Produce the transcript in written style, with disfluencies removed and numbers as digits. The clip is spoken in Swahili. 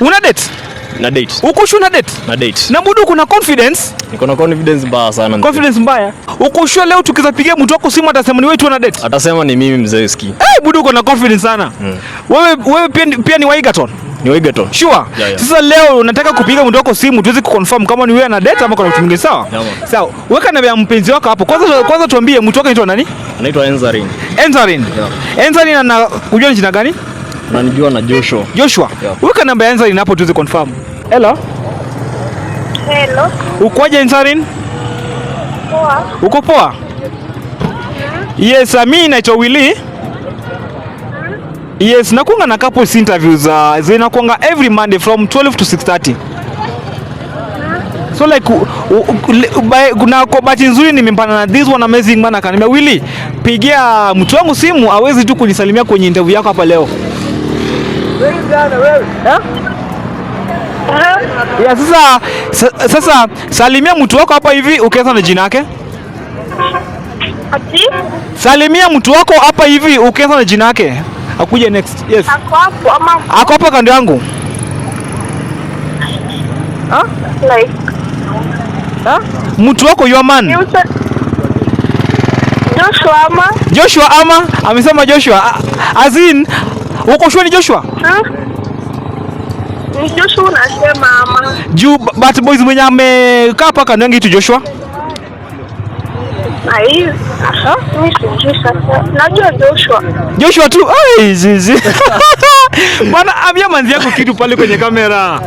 Una date? Na date. Uko sure una date? Na date. Na budu kuna confidence? Niko na confidence mbaya sana, mzee. Confidence mbaya. Uko sure leo tukizapigia mtu wako simu atasema ni wewe tu una date? Atasema ni mimi, mzee, ski. Eh, budu uko na confidence sana. Wewe pia ni wa Egerton? Ni wa Egerton. Sure. Yeah. Sasa leo unataka kupiga mtu wako simu tuweze kuconfirm kama ni wewe ana date ama kuna mtu mwingine, sawa? Yeah, man. Sawa. Weka namba ya mpenzi wako hapo. Kwanza tuambie mtu wako anaitwa nani? Anaitwa Enzarin. Enzarin. Yeah. Enzarin ana kujua ni jina gani? Unanijua na Joshua. Joshua. Yeah. Weka namba ya Enzarin hapo tuweze confirm. Hello. Hello. Ukoje, Enzarin? Poa. Uko poa? Yes, mimi naitwa Willy. Yes, nakuanga na couples interviews zinakuanga every Monday from 12 to 6:30. So like kuna kwa bahati nzuri nimempana na this one amazing man, akaniambia, "Willy, pigia mtu wangu simu awezi tu kunisalimia kwenye interview yako hapa leo." Eh? Yeah, sasa salimia mtu wako hapa hivi ukianza na jina yake. Ati? Salimia mtu wako hapa hivi ukianza na jina yake. Akuje next. Yes. Ako hapo ama? Ako hapa kando yangu. Ha? Like Ha? Mtu wako, your man. Joshua ama? Joshua ama amesema Joshua. As in uko sure ni Joshua? Hmm? Ni Joshua unasema ama? Juu but boys mwenye amekaa hapa kando yangu itu Joshua. Ai. Mimi sijui sasa. Najua Joshua. Joshua tu. Ai zizi. Bwana, ambia manzi yako kitu pale kwenye kamera.